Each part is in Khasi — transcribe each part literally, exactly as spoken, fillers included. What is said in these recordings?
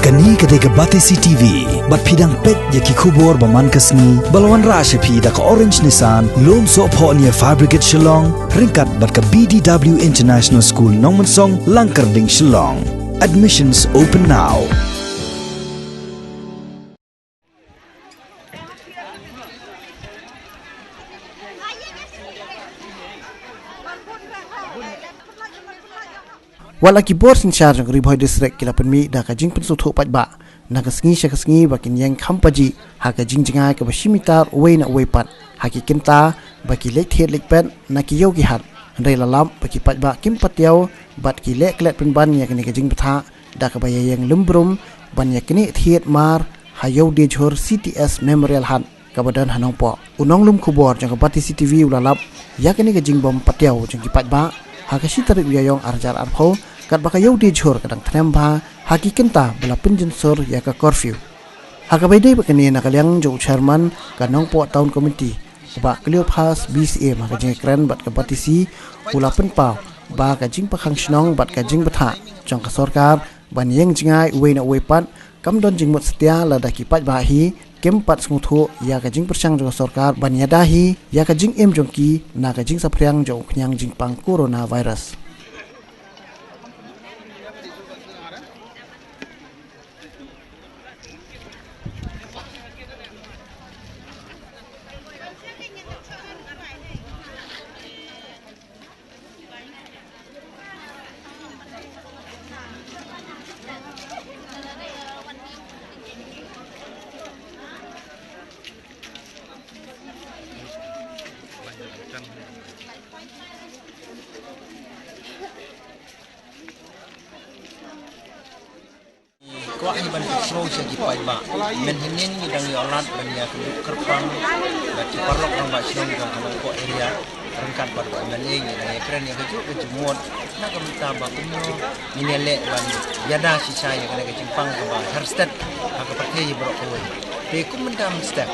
Kane ka dei ka Batesi T V, bad phi dang peit ïa ki khubor ba man ka sngi, ba la wanrah sha phi da ka Orange Nissan, Lumsohphoh near Fire Brigade Shillong, ryngkat bad ka B D W International School Nongmensong, Langkyrding, Shillong. Admissions open now. Wat la ki bor synshar jong ka Ri Bhoi District ki la pynmih da ka jingpynsngewthuh paidbah na ka sngi sha ka sngi ba kin ïeng kham pajih ha ka jingjngai kaba shim itar uwei na uwei pat ha ki kynta ba ki leit thied leit peit na ki ïew ki hat. Hynrei la lap ba ki paidbah kim pat ïew bad ki leh klet pynban ïa kane ka jingbthah da kaba ïa ïeng lum brum ban ïa knieh thied mar ha Ïewdiejhur C T S Memorial Hut kaba don ha Nongpoh. U nonglum khubor jong ka Batesi T V u la lap ïa kane ka jingbym pat ïew jong ki paidbah ha ka shi tarik u Ïaïong ar hajar arphew, katba ka Ïewdiejhur ka dang thnem bha ha ki kynta ba la pynjynsur ïa ka curfew. Ha kaba ïadei bad kane, na ka liang jong u chairman ka Nongpoh Town Committee, u Bah Cleophas B C M, ha ka jingïakren bad ka Batesi, u la pynpaw ba ka jingpynkhang shnong bad ka jingbthah jong ka sorkar ban ïeng jngai uwei na uwei pat kam don jingmut satia lada ki paidbah hi kim pat sngewthuh ïa ka jingpyrshang jong ka sorkar ban ïada hi ïa ka jingim jong ki na ka jingsaphriang jong u khñiang jingpang coronavirus. Kwah hi ban kynmaw sha ki paidbah. Mynhynnin ngi dang ïoh lad ban ïa kynduh kyrpang bad ki paralok rangbah shnong jong ka Nongpoh area ryngkat bad u M L A, ngi dang ïakren ïa kajuh ka jingmut na ka bynta ba kumno ngin ïaleh ban ïada shisha ïa kane ka jingpang kaba her stet ha ka pyrthei baroh kawei. Te kum mynta mynstep,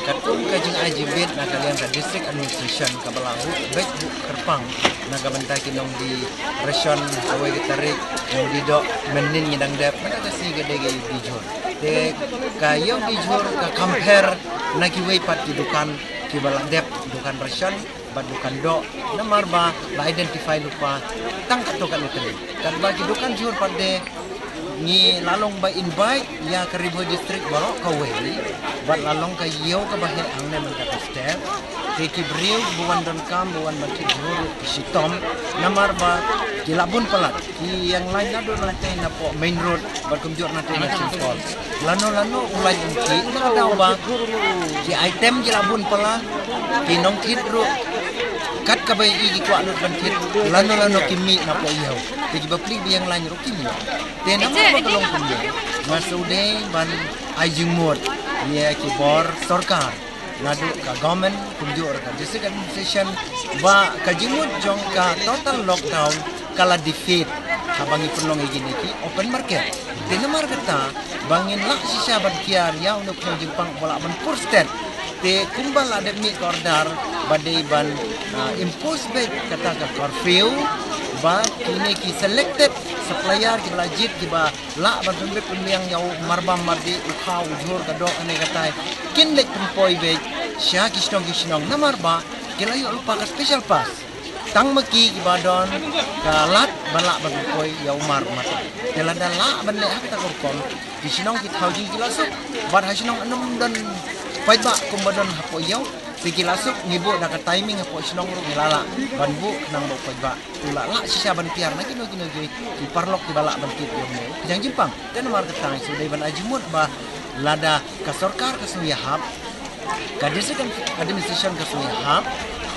katkum ka jingai jingbit na ka liang ka district administration kaba la buh beit buh kyrpang na ka bynta ki nongdie ration, kawei ka tarik nongdie doh, mynhynnin ngi dang dep, mynta ka sngi ka dei ka Ïewdiejhur. Te ka Ïewdiejhur ka compare na kiwei pat ki dukan kiba la dep, dukan ration bad dukan doh, namar ba la identify lypa tang katto katne tylli. Katba ki dukan jhur pat de, ngi la long ba invite ïa ka Ri Bhoi District baroh kawei, bad la long ka ïew kaba heh hangne mynta ka step. Te ki briew ba wan donkam, ba wan ban thied jhur ki shitom, namar ba ki la bun palat, ki ïeng lain naduh na te napoh main road bad kumjuh na te na Saint Paul. Lano lano u lain um thied, na ka daw ba ki item ki la bun palat, ki nongthied ruh kat kaba ïohi ki kwah lut ban thied, lano lano ki mih napoh ïew. Te kiba plie ba ïeng lain ruh kim ïoh. Te namar ba ka long kumne, nga shu dei ban ai jingmut ïa ki bor sorkar, naduh ka government kumjuh ruh ka district administration, ba ka jingmut jong ka total lockdown ka la defeat haba ngi pynlong ïa kine ki open market. Te namar kata ba ngin lah shisha ban kiar ïa une u khñiang jingpang ba lah ban pur stet. Te kumba la dep mih ka order ba dei ban, ah, impose beit kata ka curfew, ba kine ki selected supplier kiba la jied, kiba lah ban pynbeit pynbiang ïa u marbam mardih, u khaw, u jhur, ka doh, kane katai, kin leit pynpoi beit sha ki shnong ki shnong, namar ba ki la ïoh lypa ka special pass. Tang ma ki kiba don ka lad ba lah ban pynpoi ïa u mar u mata. Te lada lah ban leh ha kata ka rukom, ki shnong ki thaw jong ki la suk. Bad ha shnong ym don paidbah kumba don hapoh ïew. Te ki la suk, ngi buh da ka timing, hapoh shnong ruh ngi la lah ban buh khnang ba u paidbah u la lah shisha ban kiar na kino kino ki, ki paralok kiba lah ban thied ïa une u khñiang jingpang. Te namar kata ngi shu dei ban ai jingmut ba lada ka sorkar ka sngew ïahap, ka district administration ka sngew ïahap,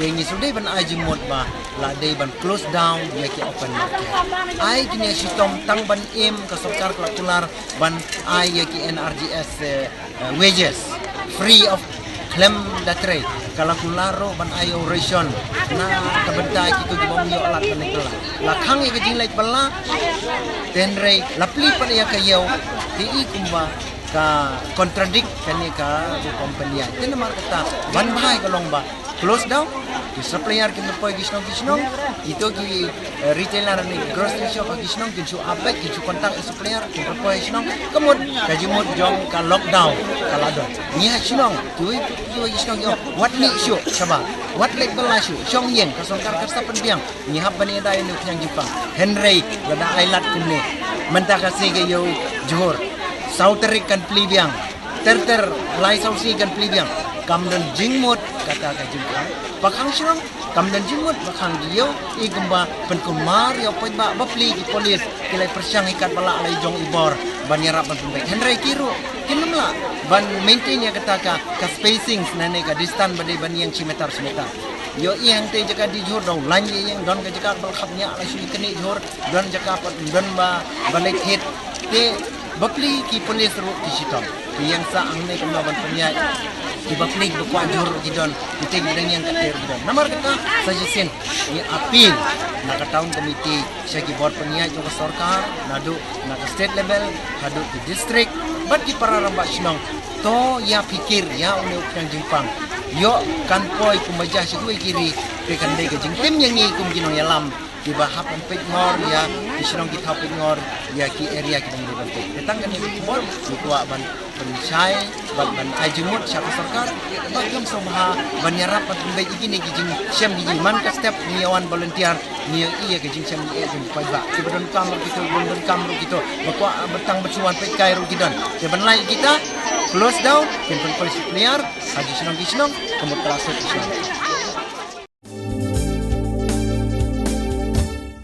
te ngi shu dei ban ai jingmut ba la dei ban close down ïa ki open market. Ai kine shitom tang ban im, ka sorkar ka la kular ban ai ïa ki N R G S, eh, eh, wages free of, khlem da trei. Ka la kular ruh ban ai ïa u ration na ka bynta kito ki bym ïoh lad ban kylla. La khang ïa ka jingleit bylla, te hynrei la plie pat ïa ka ïew. Te i kumba ka contradict kane ka rukom pynïaid. Te namar kata ban bha ïa ka long ba close down. Ki supplier kin poi ki shnong ki shnong. Ito ki eh, retailer ne grocery shop ki shnong kin shu ap beit, kin shu contact supplier, kin poi shnong. Ka mut ka jingmut jong ka lockdown ka la don. Ngi ha shnong, kiwei kiwei ki shnong ki ong wat leit shuh shabar, wat leit bylla shuh shong ïing, ka sorkar ka sa pynbiang. Ngi hap ban ïada ïa u khñiang jingpang. Hynrei lada ai lad kumne, mynta ka sngi ka ïew jhur, saw tarik kan plie biang, ter ter lai saw sngi kan plie biang. Kam don jingmut kata ka jingpang ba khang shnong, kam don jingmut ba khang ïew. I kumba pynkulmar ïa u paidbah, bapli ki police ki la pyrshang hi katba lah la i jong i bor ban ïarap ban pynbeit. Hynrei ki ruh kin ym lah ban maintain ïa kata ka, ka spacing, ne ne ka distance ba dei ban ïeng shi meter shi meter. Ïohi hangtei jaka die jhur, da u lain ïing, don ka jaka ba la khap ñiah la shu knieh jhur, don jaka pat don ba, ba leit thied. Te bapli ki police ruh ki shitom. Ki ïeng sah hangne kumno ban pynïaid. Ki bapli kiba kwah jhur ruh ki don, kitei kiba dang ïeng kate ruh ki don. Namar kata sa shisien ngi appeal na ka town committee sha ki bor pynïaid jong ka sorkar, naduh na ka state level haduh ki district bad ki para rangbah shnong. To ïa phikir ïa une u khñiang jingpang. Ïoh kan poi kumba jia sha kiwei ki ri, te kan dei ka jingtim ïa ngi kum ki nongïalam kiba hap ban peitngor ïa ki shnong, ki thaw peitngor ïa ki area kiba ngi dei ban peit. Te tang kane ka khubor ngi kwah ban pynshai bad ban ai jingmut sha ka sorkar ba kim sngewbha ban ïarap ban pynbeit ïa kine ki jingshem ki jingman. Ka step ngi ïa wan volunteer, ngi ïa, ïa ka jingshem ngi ïa jingpynbeit ba kiba donkam ruh kito, kiba donkam ruh kito, ba kwah ba tang ba shu wan peit kai ruh ki don. Te ban lait kita close down, kin pynpoi supplier ha ki shnong ki shnong, ka mut ka la sot ki shnong.